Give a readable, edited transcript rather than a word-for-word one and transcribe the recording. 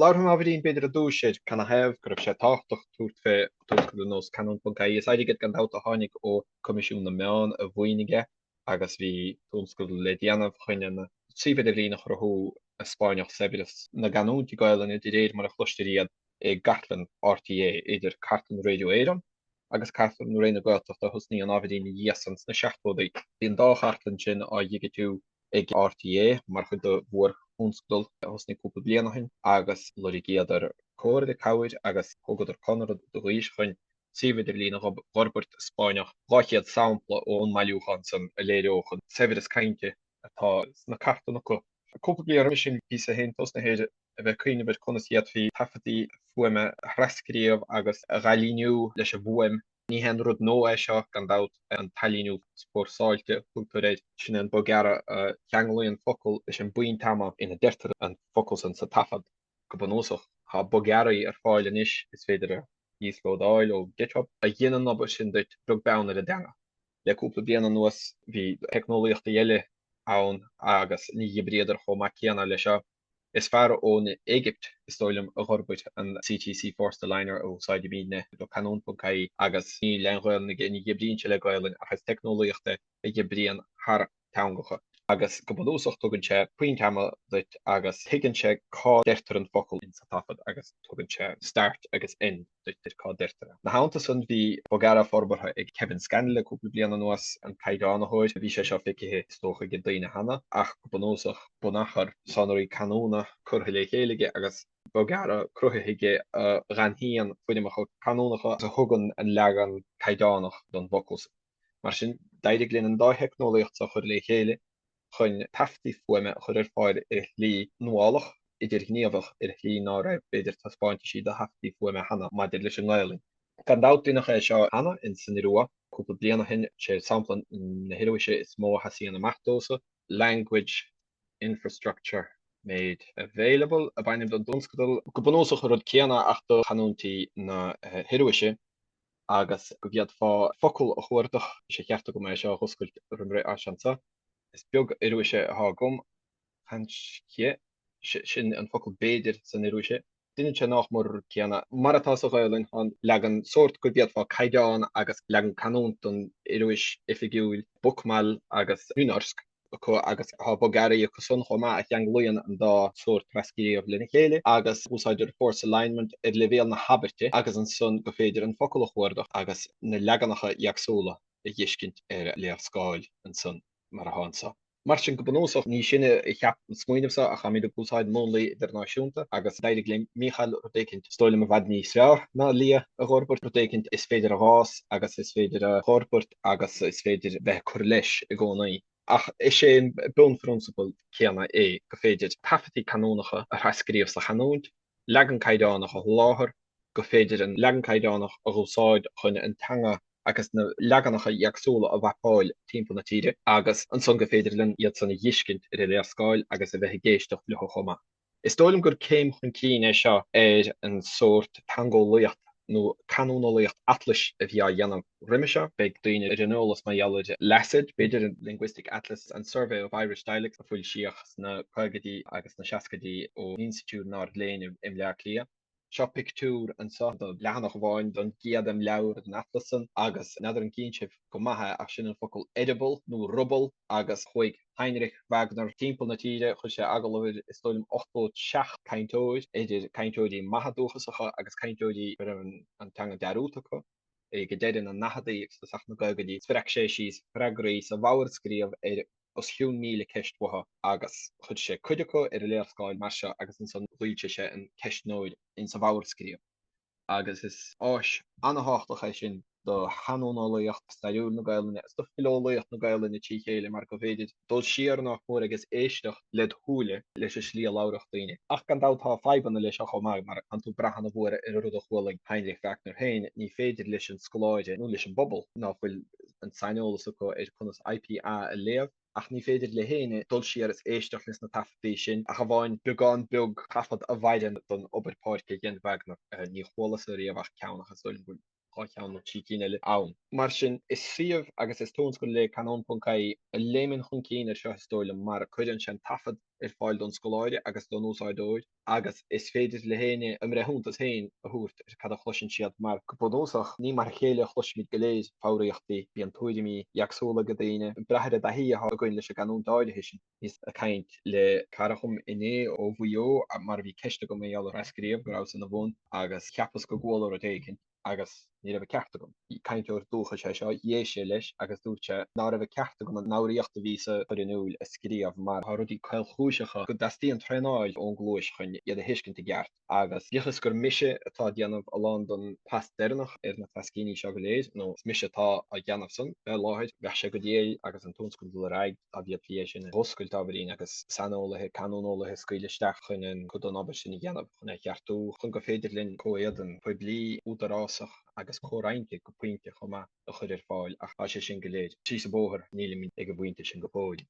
Labharfaidh mé ábhairín b'fhéidir ar dtúis ar canathaobh go raibh sé tábhachtach tabhairt fé tionscadal ar nós Canúint.ie. Is airgead gan dabht a tháinig ó Coimisiún na Meán a mhaoinigh é agus bhí tionscadal le déanamh chun an suíomh idirlín a chruthú a 'spáinfeadh saibhreas na gcanúintí Gaelainne de réir mar a chloistear iad i gcartlann RTÉ, idir cartlann Radio Éireann agus cartlann Roinn na Gaeltachta a thosnaíonn ábhairín ina dhiaidh san sna seachtóidí. Bhí an dá chartlann sin á dhigitiú ag RTÉ mar chuid de mhórthionscadal a thosnaigh cúpla bliain ó shin agus lorgaíodar comhairle, cabhair agus thugadar conradh do Ghaois chun suíomh idirlín a dh'fhorbairt a 'spáinfeadh 200 sampla ón mbailiúchán san a léireodh an saibhreas cainte atá sna cartlanna acu. Cúpla bliain roimhe sin bhíos-sa féin tosnaithe ar a bheith ag cuimhneamh ar conas d'fhéadfaí taifeadtaí fuaime a thrascríobh agus a dh'ailíniú leis an bhfuaim. Ní haon rud nua é seo, gan dabht, an t-ailíniú phársáilte a thugtar air. Sin é an bogearra a cheanglaíonn focal leis an bpointe ama ina deirtear an focal san sa taifead. Go bunúsach, tá bogearraí ar fáil anois is féidir a íoslódáil ó GitHub a dhéanann an obair sin duit, beag beann ar an dteanga. Le cúpla bliain anuas bhí teicneolaíochtaí eile ann agus ní dh'oibríodar chomh maith céanna leis seo. Is fear ón Éigipt, is dóigh liom, a dh'fhorbair an CTC Forced Aligner a úsáidimidne do Canúint.ie agus níl aon Ghaelainn aige, ní dh'oibríonn sé le Gaelainn ach is teicneolaíocht é a dh'oibríonn thar teangacha agus go bunúsach tugann sé pointe ama duit agus tuigeann sé cá deirtear an focal insa taifead agus tugann sé start agus end duit ar cá deirtear é. Ina theannta san bhí bogearra forbartha ag Kevin Scannell le cúpla bliain anuas, an caighdeánaitheoir. Bhí sé seo feicthe is dócha ag daoine cheana ach go bunúsach bunachar sonraí canúna curtha le chéile aige agus bogearra cruthaithe aige a dh'aithníonn foirmeacha canúnacha agus a thugann an leagan caighdeánach don bhfocal san. Mar sin, d'éirigh linn an dá theicneolaíocht seo a chur le chéile chun taifeadtaí fuaime a chur ar fáil ar shlí nuálach, idirghníomhach, ar shlí ná raibh, b'fhéidir, taispeáintisí de thaifeadtaí fuaime cheana maidir leis an nGaelainn. Gan dabht, deineadh é seo cheana in san Iorua cúpla bliain ó shin. Sé sampla na hIoruaise is mó a sheasaíonn amach domhsa. Language Infrastructure Made Available ab ainm don tionscadal. Go bunúsach an rud céanna ach do chanúintí na hIoruaise agus go bhféadfá focal a chuardach. Bhí sé ceart agam é seo a dh'oscailt roim ré á anso. Is beag Ioruaise atá agam. Kanskje, sin an focal b'fhéidir san Ioruaise. Deineann sé nách mór an rud céanna. Mar atá sa Ghaelainn, tá an leagan sórt go bhféadfá caighdeán agus leagan canúint don Ioruais oifigiúil, Bokmål agus Nynorsk, acu agus tá bogearraí acu san chomh maith a cheanglaíonn an dá sórt trascríobh lena chéile agus úsáidtear forced alignment ar leibhéal na habairte agus ansan go féidir an focal a chuardach agus na leaganacha éagsúla a dh'fheiscint ar léarscáil ansan mar atá anso. Mar sin, go bunúsach, ní sinne a cheap an smaoineamh seo ach táimid ag úsáid múnlaí idirnáisiúnta agus d'éirigh le Mícheál rud éicint, is dóigh liom, i bhfad níos fearr ná Lia a dh'fhorbairt, rud éicint is féidir a dh'fhás agus is féidir a dh'fhorbairt agus is féidir bheith ag cur leis i gcónaí. Ach is é an bunphrionsabal céanna é go féidir taifeadtaí canúnacha a thrascríobh sa chanúint, leagan caighdeánach a sholáthar, go féidir an leagan caighdeánach a dh'úsáid chun an teanga agus na leaganacha éagsúla a mhapáil timpeall na tíre agus ansan go féidir linn iad san a dh'fheiscint ar an léarscáil agus a bheith ag éisteacht leo chomh maith. Is dóigh liom gur céim chun cinn é seo ar an sórt teangeolaíocht nó canúineolaíocht atlais a bhí á dhéanamh roimhe seo. Beidh daoine ar an eolas mar gheall ar LASID, b'fhéidir, Linguistic Atlas and Survey of Irish Dialects, a foilsíodh sna caogaidí agus sna seascaidí ó Institiúid an Ard-Léinn i mBleá Cliath. Seo pictiúr anso de leathanach amháin den gcéad imleabhar den atlas san agus n'fheadar an gcíonn sibh go maith é ach sin an focal eireaball nó ruball agus chuaigh Heinrich Wagner timpeall na tíre, chuir sé agallamh ar is dóigh liom 87 cainteoir, idir cainteoirí maithe dúchasacha agus cainteoirí go raibh an teanga dearúdta acu. Ag deireadh na ndaicheadaí agus tosach na gcaogaidí spreag sé síos freagraí sa mheabhairscríobh ar os cionn 1,000 ceist uathu agus chuir sé cuid acu ar an léarscáil mar seo agus ansan dh'fhoilsigh sé an ceistneoir insa mheabhairscríobh. Agus is áis ana-thábhachtach é sin do chanúineolaíocht stairiúil na Gaelainne agus do fileolaíocht na Gaelainne trí chéile mar go bhféidir dul siar nách mór agus éisteacht led shúile leis an slí a labhradh daoine. Ach gan dabht tá fadhbanna leis seo chomh maith mar tánn tú ag brath ana-mhór ar an rud a chualaigh Heinrich Wagner féin, ní féidir leis an scoláire nó leis an bpobal ná fuil an saineolas acu ar conas IPA a léamh, ach ní féidir le héinne dul siar is éisteacht leis na taifeadtaí sin ach amháin beagán beag taifead a mhaireann don obair páirce a dhein Wagner. Ní chualas-sa riamh ach ceann ach is dóigh liom go bhfuil. 2 cheann nó 3 cinn eile ann. Mar sin, is suíomh agus is tionscadal é Canúint.ie a léimeann chun cinn ar seo is dóigh liom mar cuireann sé an taifead ar fáil don scoláire agus don úsáideoir agus is féidir le héinne a mbreithiúntas féin a thabhairt ar cad a chloiseann siad mar, go bunúsach, ní mar a chéile a chloisimid go léir foghraíochtaí, bíonn tuairimí éagsúla ag daoine, ag brath ar an dtaithí atá againn leis an gcanúint áirithe sin. Bhíos ag caint le cara dhom inné ó Mhaigh Eo mar bhí ceist agam mar gheall ar thrascríobh go rabhas ina bhun agus cheapas go gcuala rud éicint agus ní raibh an ceart agam. Cainteoir dúchais é seo, d'éist sé leis agus dúirt sé ná raibh an ceart agam an fhoghraíocht a bhí sa chur in iúl a scríobh mar tá rudaí caolchúiseacha go dteastaíonn traenáil ón gcluais chun iad a thuiscint i gceart. Agus bíodh is gur mise atá ag déanamh a lán den pas deireanach ar na trascíní seo go léir, nó is mise atá á dhéanamh san fé láthair, bheadh sé go diail agus an tionscadal dul ar aghaidh dá bhféadfaí é sin a dh'oscailt ábhairín agus saineolaithe, canúineolaithe a scaoileadh isteach chun an cuid den obair sin a dhéanamh, chun é a cheartú, chun gur féidir linn comhéadan poiblí, údarásach agus comhroinnte go pointe chomh maith a chur ar fáil ach tá sé sin go léir síos an bóthar, nílimid ag an bpointe sin go fóill.